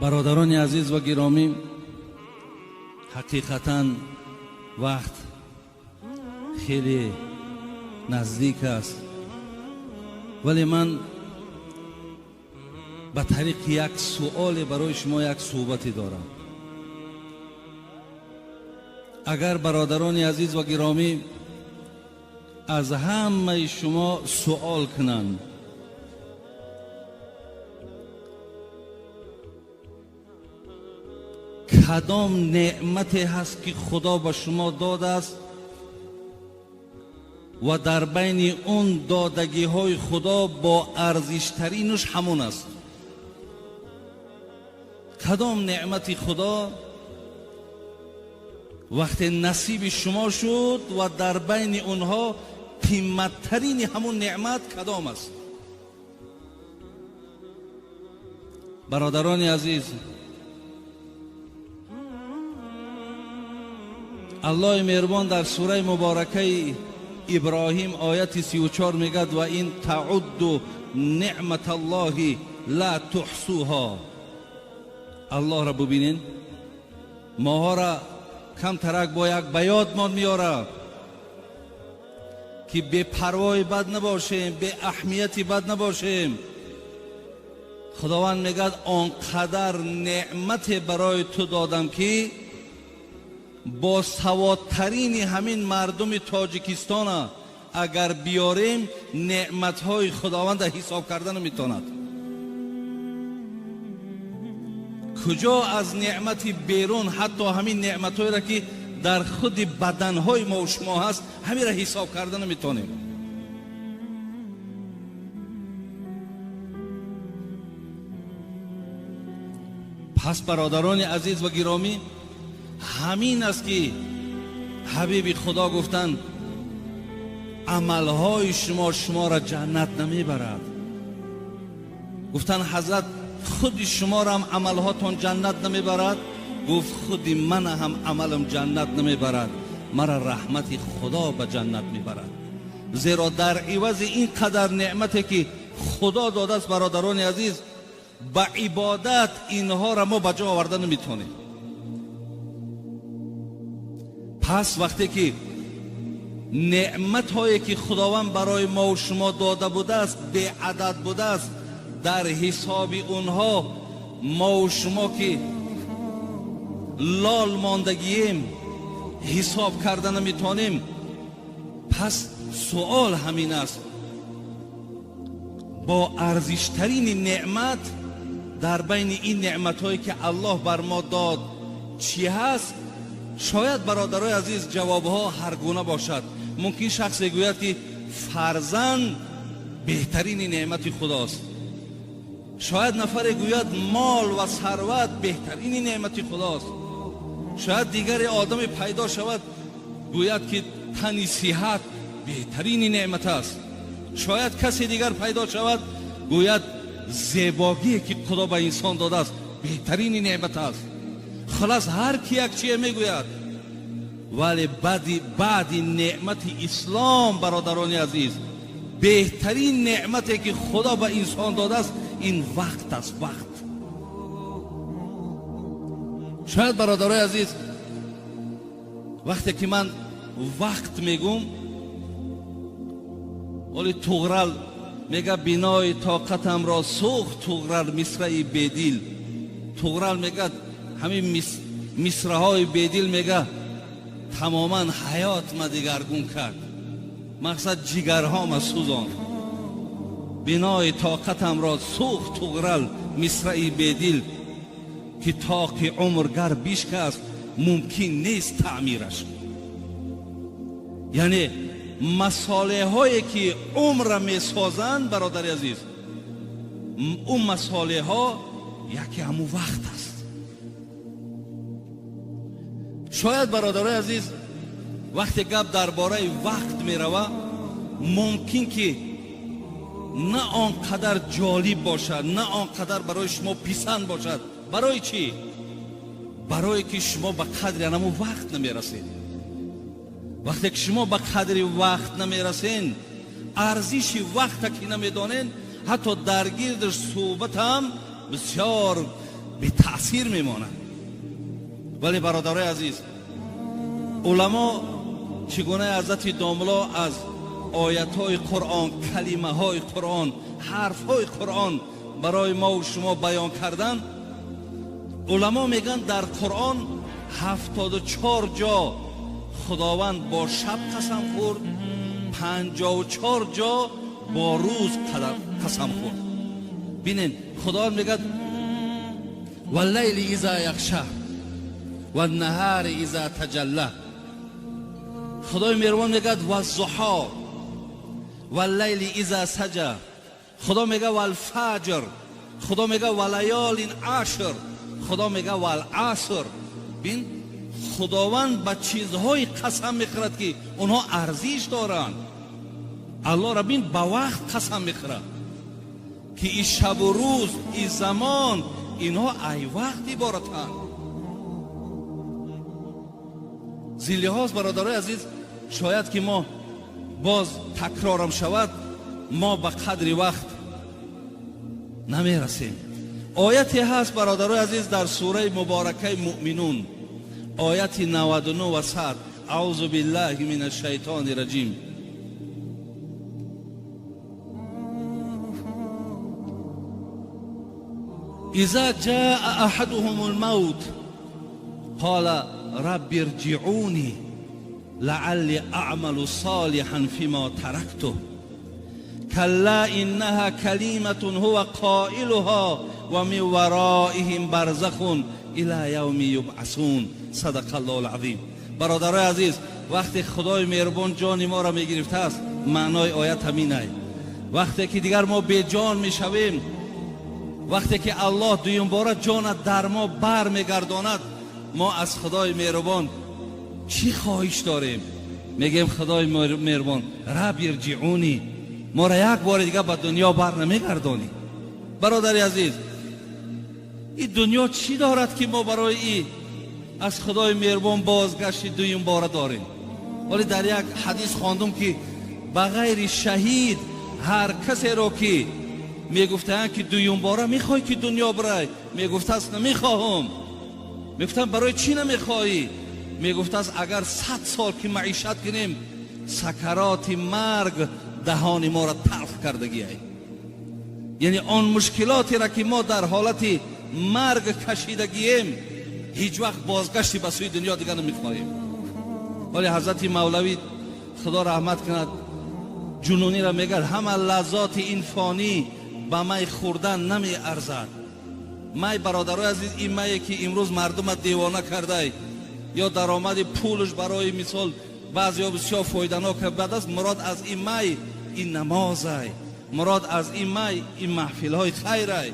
Бародарони азиз ва гиромӣ, ҳақиқатан вақт хеле наздик аст, вале ман ба тариқи як суоле барои шумо як суҳбате дорам. Агар бародарони азиз ва гиромӣ аз ҳамаи шумо суол кунанд, кадом неъмате ҳаст ки Худо ба шумо додааст ва дар байни он додагиҳои Худо бо арзиштаринаш ҳамон аст? Кадом неъмати Худо вақте насиби шумо шуд ва дар байни онҳо қиматтарини ҳамон неъмат кадом аст? Бародарони азиз, Аллоҳи меҳрубон дар сураи муборакаи Иброҳим ояти 34 мегӯяд: ва ин таъудду неъматаллоҳи ла туҳсуҳо. Аллоҳро бубинен, моҳоро камтарак бо як ба ёдмон меорад ки бепарвои бад набошем, беаҳамияти бад набошем. Худованд мегӯяд: он қадар неъмате барои ту додам ки бо саводтарини ҳамин мардуми Тоҷикистона агар биёрем, неъматҳои Худованда ҳисоб карда наметавонад. Куҷо аз неъмати берун, ҳатто ҳамин неъматҳоеро ки дар худи баданҳои мо шумо ҳаст, ҳаминро ҳисоб карда наметавонем. Пас бародарони азиз ва гиромӣ, ҳамин аст ки ҳабиби Худо гуфтанд: амалҳои шумо шуморо ҷаннат намебарад. Гуфтанд: ҳазрат, худи шуморо ҳам амалҳотон ҷаннат намебарад? Гуфт: худи ман ҳам амалам ҷаннат намебарад, мара раҳмати Худо ба ҷаннат мебарад. Зеро дар ивази ин қадар неъмате ки Худо додааст, бародарони азиз, ба ибодат инҳоро мо ба ҷо оварда наметавонем. Пас вақте ки неъматҳое ки Худованд барои мо ва шумо дода будааст беадад будааст, дар ҳисоби онҳо мо ва шумо ки лол мондагием, ҳисоб карда наметавонем. Пас суол ҳамин аст: бо арзиштарини неъмат дар байни ин неъматҳое ки Аллоҳ бар мо дод чӣ ҳаст? Шояд бародарои азиз ҷавобҳо ҳаргуна бошад. Мумкин шахсе гӯяд ки фарзанд беҳтарини неъмати Худост. Шояд нафаре гӯяд мол ва сарват беҳтарини неъмати Худост. Шояд дигаре одаме пайдо шавад гӯяд ки тани сиҳат беҳтарини неъмат аст. Шояд касе дигар пайдо шавад гӯяд зебогие ки Худо ба инсон додааст беҳтарини неъмат аст. Халас ҳар ки як чие мегӯяд, вале баъди неъмати ислом, бародарони азиз, беҳтарин неъмате ки Худо ба инсон додааст ин вақт аст, вақт. Шояд бародарои азиз, вақте ки ман вақт мегӯм, оли Туғрал мега: бинои тоқатамро сӯхт Туғрал мисраи бедил. Туғрал мегӯяд ҳамин мисраҳои бедил мега тамоман ҳаёт ма дигаргун кард, мақсад ҷигарҳома сӯзонд. Бинои тоқатамро сӯхт Туғрал мисраи бедил, ки тоқи умр гар бишкаст мумкин нест таъмираш. Яъне масолеҳое ки умрра месозанд, бародари азиз, он масолеҳҳо яке ҳамун вақт аст. Шояд бародарои азиз, вақте гап дар бораи вақт мерава, мумкин ки на он қадар ҷолиб бошад, на он қадар барои шумо писанд бошад. Барои чӣ? Барое ки шумо ба қадри ҳамун вақт намерасед. Вақте ки шумо ба қадри вақт намерасен, арзиши вақта ки намедонен, ҳатто дар гирдаш суҳбатам бисёр бетаъсир мемонад. Вале бародарои азиз, уламо чӣ гуна ҳазрати домло аз оятҳои Қуръон, калимаҳои Қуръон, ҳарфҳои Қуръон барои мо ва шумо баён кардан, уламо мегӯянд дар Қуръон 74 ҷо Худованд бо шаб қасам хӯрд, 54 ҷо бо рӯз қасам хӯрд. Бинед, Худованд мегӯяд валлайли иза яғша ваннаҳари иза таҷалла. Худои меҳрубон мегӯяд ваззуҳо валлайли иза саҷа. Худо мегӯяд валфаҷр. Худо мегӯяд валаёлин ашр. Худо мегӯяд валаср. Бин, Худованд ба чизҳои қасам мехӯрад ки онҳо арзиш доранд. Аллоҳро бин, ба вақт қасам мехӯрад ки и шабу рӯз, и замон, инҳо ай вақт иборатанд. Зин лиҳоз бародарои азиз, шояд ки мо боз такрорам шавад, мо ба қадри вақт намерасем. Ояте ҳаст бародарои азиз дар сураи муборакаи Муъминун, ояти 99 ва 100. Аузу биллаҳи мин ашшайтони раҷим. Иза ҷаа аҳадуҳум алмавт қола рабби ирҷиъуни лаалли аъмалу солиҳан фима таракту калла иннаҳа калиматун ҳува қоилуҳа ва мин вароиҳим барзахун ила явми юбъасун. Садақаллоҳул азим. Бародарои азиз, вақте Худои меҳрубон ҷони моро мегирифтааст, маънои оят ҳаминай. Вақте ки дигар мо беҷон мешавем, вақте ки Аллоҳ дуюмбора ҷонат дар мо бар мегардонад, мо аз Худои меҳрубон чӣ хоҳиш дорем? Мегӯем Худои меҳрубон, раб ирҷиъуни, моро як бори дигар ба дунё бар намегардонӣ. Бародари азиз, ин дунё чӣ дорад ки мо барои и аз Худои меҳрубон бозгашти дуюмбора дорем? Вале дар як ҳадис хондум ки ба ғайри шаҳид ҳар касеро ки мегуфтаанд ки дуюмбора мехоҳӣ ки дунё бирай, мегуфтааст намехоҳам. Мегуфтанд барои чӣ намехоҳӣ? Мегуфтааст агар 100 сол ки маишат кунем, сакароти марг даҳони моро талх кардагиай. Яъне он мушкилотеро ки мо дар ҳолати марг кашидагием, ҳеҷ вақт бозгашти ба сӯи дунё дигар намехоҳем. Вале ҳазрати Мавлавӣ, Худо раҳмат кунад, ҷунуниро мегӯяд ҳама лаззоти ин фонӣ ба май хӯрдан намеарзад. Май, бародарои азиз, ин мае ки имрӯз мардума девона кардай ё даромади пулш барои мисол баъзеҳо бисёр фоиданок бад аст. Мурод аз ин май ин намозай, мурод аз ин май ин маҳфилҳои хайрай.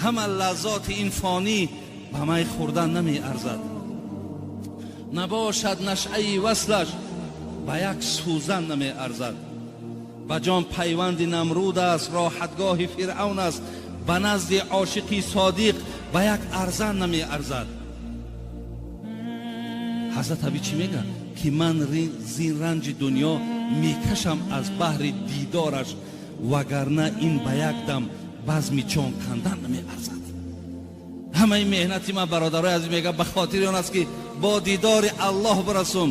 Ҳама лаззоти ин фонӣ ба май хӯрдан намеарзад. Набошад нашъаи васлаш ба як сӯзан намеарзад. Ба ҷон пайванди Намруд аст, роҳатгоҳи Фиръавн аст, ба назди ошиқи содиқ ба як арзан намеарзад. Ҳазрат Аби чӣ мегӯяд? Ки ман зин ранҷи дунё мекашам аз баҳри дидораш, вагарна ин ба як дам базми ҷон кандан намеарзад. Ҳамаи меҳнати ман, бародарои азиз, мегӯяд ба хотири он аст ки бо дидори Аллоҳ бирасум,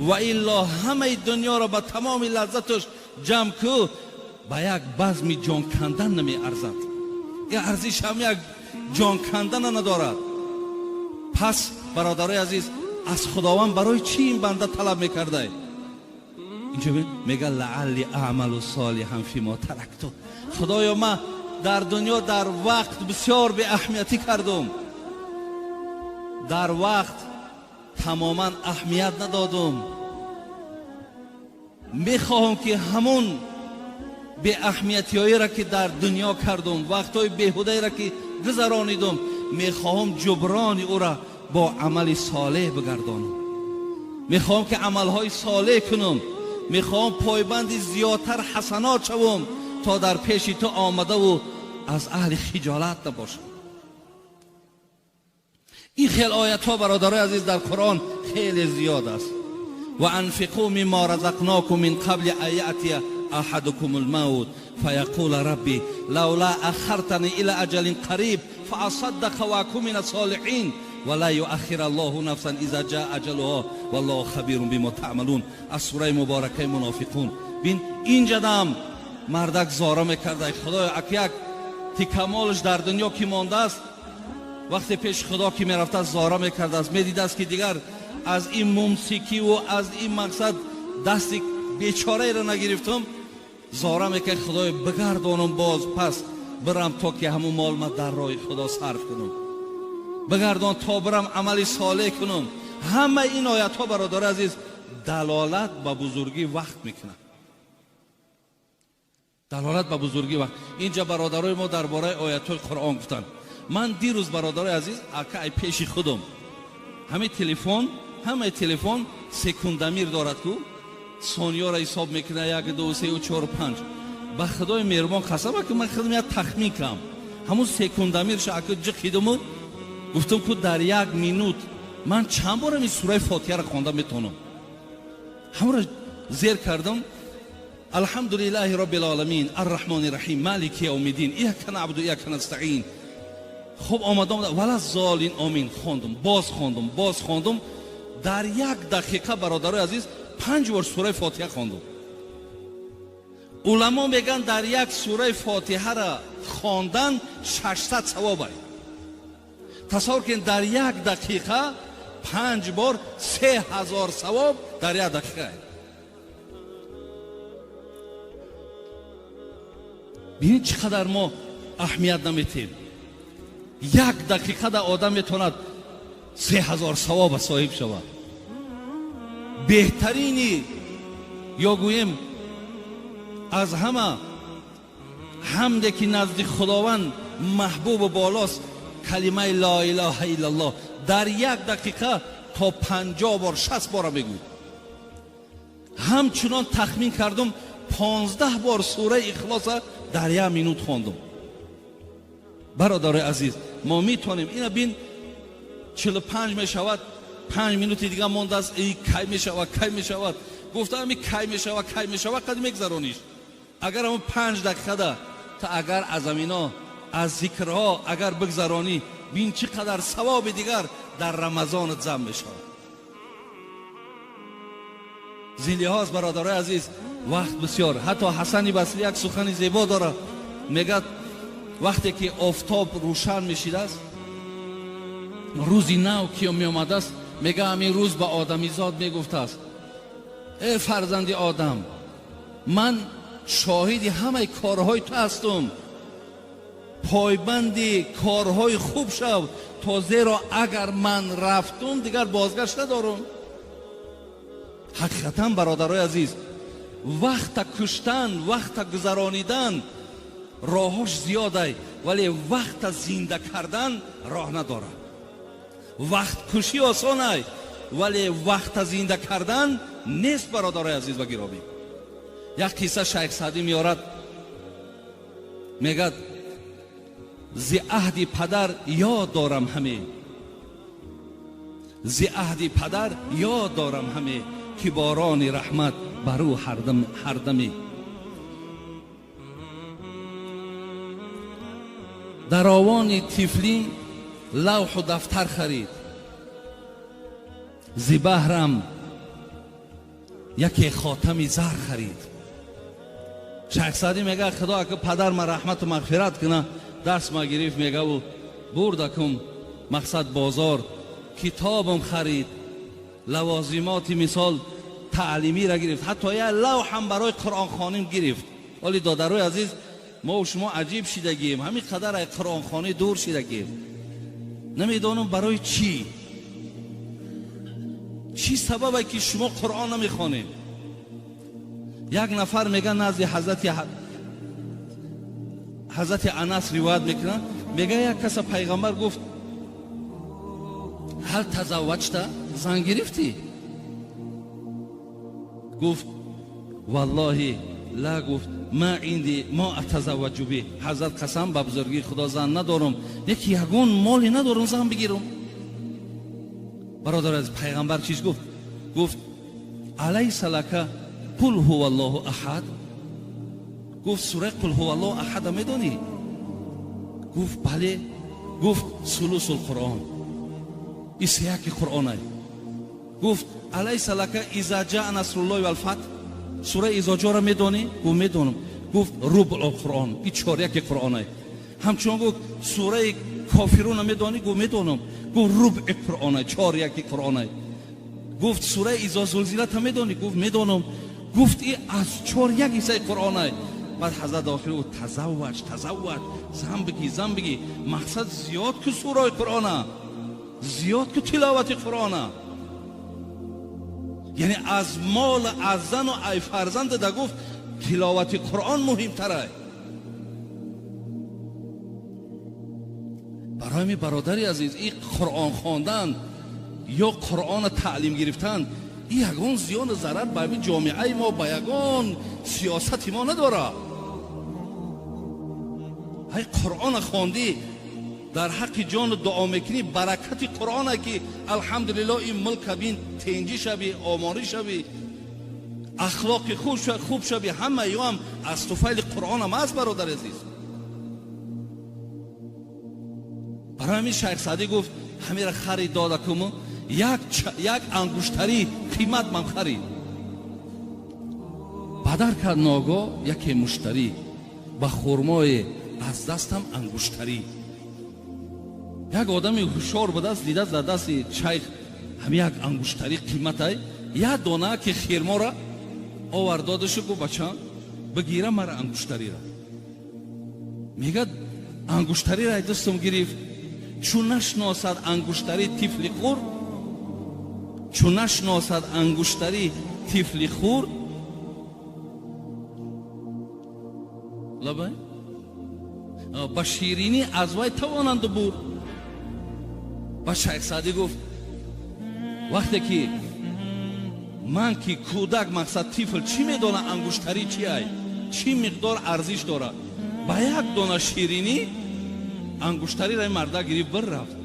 ва илло ҳамаи дунёро ба тамоми лаззаташ ҷамъ ку, ба як базми ҷон кандан намеарзад. Ин арзиш ҳам як ҷон кандана надорад. Пас бародарои азиз, аз Худованд барои чӣ ин банда талаб мекардай? Инҷо мегӯяд лаалли аъмалу солиҳан фима таракту. Худоё, ман дар дунё дар вақт бисёр беаҳамиятӣ кардум, дар вақт тамоман аҳамият надодум. Мехоҳам ки ҳамон беаҳамиятиҳоеро ки дар дунё кардум, вақтҳои беҳудаеро ки гузаронидум, мехоҳам ҷуброни ӯро бо амали солеҳ бигардонам. Мехоҳам ки амалҳои солеҳ кунам, мехоҳам пойбанди зиёдтар ҳасанот шавам то дар пеши ту омадаву аз аҳли хиҷолат набошам. Ин хел оятҳо, бародарои азиз, дар Қуръон хеле зиёд аст. Ва анфиқу мимма разақнокум мин қабли ан яътия аҳадукум алмавт фаяқула рабби лавла аххартани ила аҷалин қариб فأصدق وأكون من الصالحين ولا يؤخر الله نفسا إذا جاء أجلها والله خبير بما تعملون. از سوره مبارکه منافقون. بین اینجا دم مردک زاره میکرد، خدای اک یک تکمالش در دنیا که مانده است، وقتی پیش خدا که میرفته زاره میکرد است، میدید است که دیگر از این ممسکی و از این مقصد دست بیچاره را نگرفتم، زاره میکرد خدای بگردانم باز پس برم تا که همون مال ما در راه خدا صرف کنم، بگردان تا برم عمل صالح کنم. همه این آیت ها برادر عزیز دلالت به بزرگی وقت میکنه، دلالت به بزرگی وقت. اینجا برادرای ما درباره آیت های قرآن گفتن. من دیروز برادرای عزیز اکای پیش خودم همه تلفن секундомер دارد کو ثانیه را حساب میکنه، 1 2 3 4 5. به خدای مهربان قسم که من خودم یک تخمین کردم، همون секундомер ش اکا جقیدم و گفتم که در یک минут من چند بار این سوره فاتحه را خوانده میتونم. همون را زیر کردم، الحمدلله رب العالمین الرحمن الرحیم مالک یوم الدین ایاک نعبد و ایاک نستعین. خب آمدم ولا الضالین آمین، خوندم، باز خوندم، باز خوندم. در یک دقیقه برادرای عزیز 5 بار سوره فاتحه خوندم. علما میگن در یک سوره فاتحه را خواندن 600 ثواب است. تصور کن در یک دقیقه 5 بار 3000 ثواب در یک دقیقه. ببینید چقدر ما اهمیت نمیتیم. یک دقیقه در آدم میتواند 3000 ثواب صاحب شود. بهترینی یا گوییم از همه حمد که نزد خداوند محبوب و بالاست کلمه لا اله الا الله. در یک دقیقه تا 50 بار 60 بار میگوید. همچنان تخمین کردم 15 بار سوره اخلاص در یک минут خواندم. برادر عزیز ما میتونیم اینا بین 45 میشود، 5 минут دیگه مانده است، ای کی میشود کی میشود. گفتم این کی میشود کی میشود قد میگذرونیش. اگر همون 5 دقیقه ده تا اگر از امینا از ذکرها اگر بگذرانی، بین چقدر ثواب دیگر در رمضان جمع میشود. زین لحاظ برادرای عزیز وقت بسیار. حتی حسن بصری یک سخن زیبا داره، میگه وقتی که آفتاب روشن میشید است، روزی نو که می آمده است، میگه همین روز به آدمیزاد میگفته است ای فرزند آدم، من شاهد همه کارهای تو هستم، پایبند کارهای خوب شو تا زیرا اگر من رفتم دیگر بازگشت ندارم. حقیقتا برادرای عزیز وقت کشتن، وقت گذرانیدن راهاش زیاده، ولی وقت زنده کردن راه نداره. وقت کشی آسانه ولی وقت زنده کردن نیست. برادرای عزیز و گرامی یک قصه شیخ سعدی میارد، میگد ز عهد پدر یاد دارم همه، ز عهد پدر یاد دارم همه، که باران رحمت بر او هر دمی. در آوان طفلی لوح و دفتر خرید، ز بهرم یکی خاتم زر خرید. شیخ سعدی میگه خدا که پدر من رحمت و مغفرت کنه، دست ما گرفت میگه و بردکم مقصد بازار، کتابم خرید، لوازمات مثال تعلیمی را گرفت، حتی یه لوح هم برای قرآن خوانیم گرفت. ولی دادروی عزیز ما و شما عجیب شدگیم، همین قدر از قرآن خوانی دور شدگیم، نمیدانم برای چی، چی سببه که شما قرآن نمیخوانید. یک نفر میگه نزد حضرت انس روایت میکنه، میگه یک کس پیغمبر گفت هل تزوجت، زن گرفتی؟ گفت والله لا، گفت ما عندي ما اتزوج به. حضرت قسم به بزرگی خدا زن ندارم، یکی یگون مالی ندارم زن بگیرم. برادر از پیغمبر چیز گفت؟ گفت الیس لک قل هو الله احد. گفت سوره قل هو الله احد میدونی؟ گفت بله. Гуфт сулусул Қуръон, и сеяки Қуръонай. Гуфт алайса лака иза ҷаа насруллоҳи валфатҳ, сураи изоҷоро медонӣ? Гуфт медонам. Гуфт рубъул Қуръон, и чоряки Қуръонай. Ҳамчунон гуфт сураи кофируна медонӣ? Гуфт медонам. Гуфт рубъи Қуръонай, чоряки Қуръонай. Гуфт сураи изо зулзилата медонӣ? Гуфт медонам. Гуфт и аз чоряк ҳиссаи Қуръонай. Баъд ҳазрат охир гуфт тазавваҷ, тазавваҷ, зан бигӣ, зан бигӣ. Мақсад зиёд ку сураи Қуръона, зиёд ку тиловати Қуръона. Яъне аз мол, аз зану ай фарзанд да гуфт тиловати Қуръон муҳимтарай. Барои ми бародари азиз, и Қуръон хондан ё Қуръона таълим гирифтан и ягон зиёну зарар ба ҳамин ҷомеаи мо, ба ягон сиёсати мо надорад. Ҳай Қуръона хондӣ, дар ҳаққи ҷону дуо мекунӣ, баракати Қуръона ки алҳамдулиллоҳ ин мулка бин тенҷӣ шавӣ, омонӣ шавӣ, ахлоқи хуб шавӣ, ҳама ё ҳам аз туфайли Қуръонам аст, бародари азиз. Барои ҳамин Шайх Саъдӣ гуфт ҳамира харид дода куму як ангуштарӣ қимат ман харид. Бадар кард ногоҳ яке муштарӣ, ба хурмое аз дастам ангуштарӣ. Як одами ҳушёр будааст, дидааст дар дасти шайх ҳами як ангуштарӣ қиматай, як дона ки хирмора овард додашу гуфт бачам бигира мара ангуштарира. Мегӯяд ангуштарира ай дастам гирифт, чун нашносад ангуштари тифли хурд, чун нашносад ангуштари тифли хурд, лабай ба ширинӣ аз вай тавонанд бурд. Ба Шайх Саъдӣ гуфт вақте ки ман ки кӯдак, мақсад тифл, чӣ медонад ангуштарӣ чи ай, чӣ миқдор арзиш дорад, ба як дона ширинӣ ангуштариро ин марда гирифт бир рафт.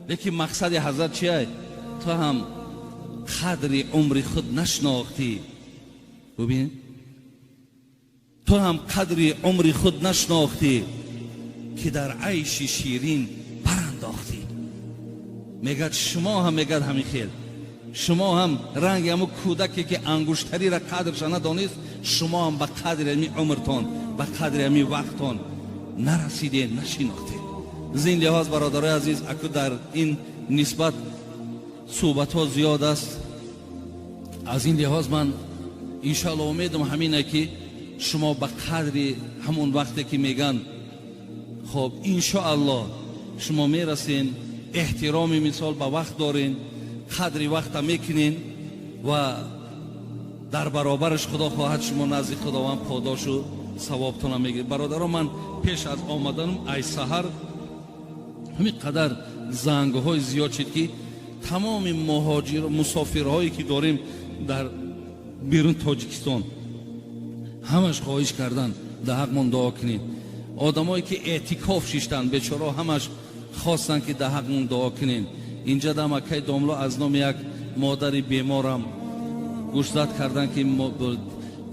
Лекин мақсади ҳазрат чи ай? Ту ҳам қадри умри худ нашнохтӣ. Бубин, ту ҳам қадри умри худ нашнохтӣ, ки дар айши ширин барандохтӣ. Мегӯяд шумо ҳам, мегӯяд ҳамин хел, шумо ҳам ранги ҳамун кӯдаке ки ангуштариро қадрша надонист, шумо ҳам ба қадри ҳамин умртон, ба қадри ҳамин вақтон нарасидед, нашинохтед. Аз ин лиҳоз бародарои азиз, аку дар ин нисбат суҳбатҳо зиёд аст. Аз ин лиҳоз ман иншоалло умедам ҳамине ки шумо ба қадри ҳамон вақте ки мегӯянд, хоб иншоалло шумо мерасен, эҳтироми мисол ба вақт дорен, қадри вақта мекунен ва дар баробараш худо хоҳад шумо назди Худованд подошу савобтона мегиред. Бародаро, ман пеш аз омаданам ай саҳар ҳамин қадар зангҳои зиёд шид ки тамоми муҳоҷир мусофирҳое ки дорем дар берун Тоҷикистон ҳамаш хоҳиш кардан дар ҳақмон дуо кунед. Одамое ки эътикоф шиштанд бечорао ҳамаш хостанд ки дар ҳақмон дуо кунед. Инҷа дам акай домло аз номи як модари беморам гӯшзад кардан ки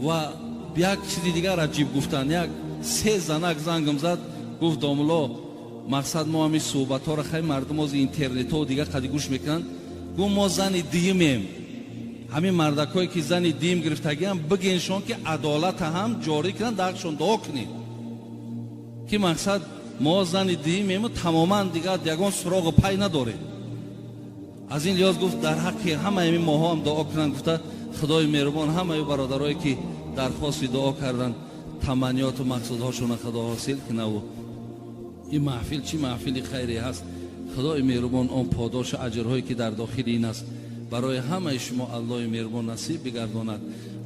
ва як чизи дигар аҷиб гуфтанд. Як се занак зангам зад, гуфт домло мақсад мо ҳамин суҳбатҳоро хай мардум ози интернетҳо дигар қади гӯш мекунанд. Гуфт мо зани димем, ҳамин мардакҳое ки зани дим гирифтагиам бигеншон ки адолата ҳам ҷорӣ кунанд, дар ҳақшон дуо кунед, ки мақсад мо зани димему тамоман дигар ягон суроғу пай надорем. Аз ин лиҳоз гуфт дар ҳаққи ҳамаи ҳамин моҳо ҳам дуо кунанд. Гуфта худои меҳрубон ҳамаи бародарое ки дархости дуо карданд таманниёту мақсудҳошонро худо ҳосил кунаву ин маҳфил чӣ маҳфили хайре ҳаст, худои меҳрубон он подошу аҷрҳое ки дар дохили ин аст барои ҳамаи шумо Аллоҳи меҳрубон насиб бигардонад.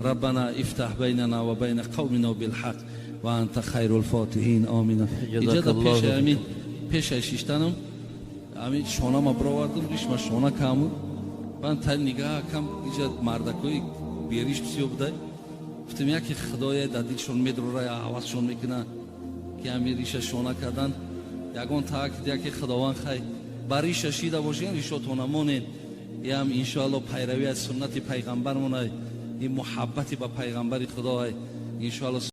Раббана ифтаҳ байнана ва байна қавмина билҳақ ва анта хайрул фотиҳин, омин. Иҷода пеши ҳамин пешаи шиштанам ҳамин шонама бировардам, ришма шона камуд, ман та нигаҳ кам иҷа мардакҳои бериш бисёр будай, гуфтам яке худоя дар дилшон медрора, ҳавасшон мекуна ки ҳамин риша шона кардан ягон таак яке худованд хай ба риша шида бошен, ришотона монед. Ям иншоалло пайравӣ аз суннати пайғамбармонай, ин муҳаббати ба пайғамбари худоай иншоалло.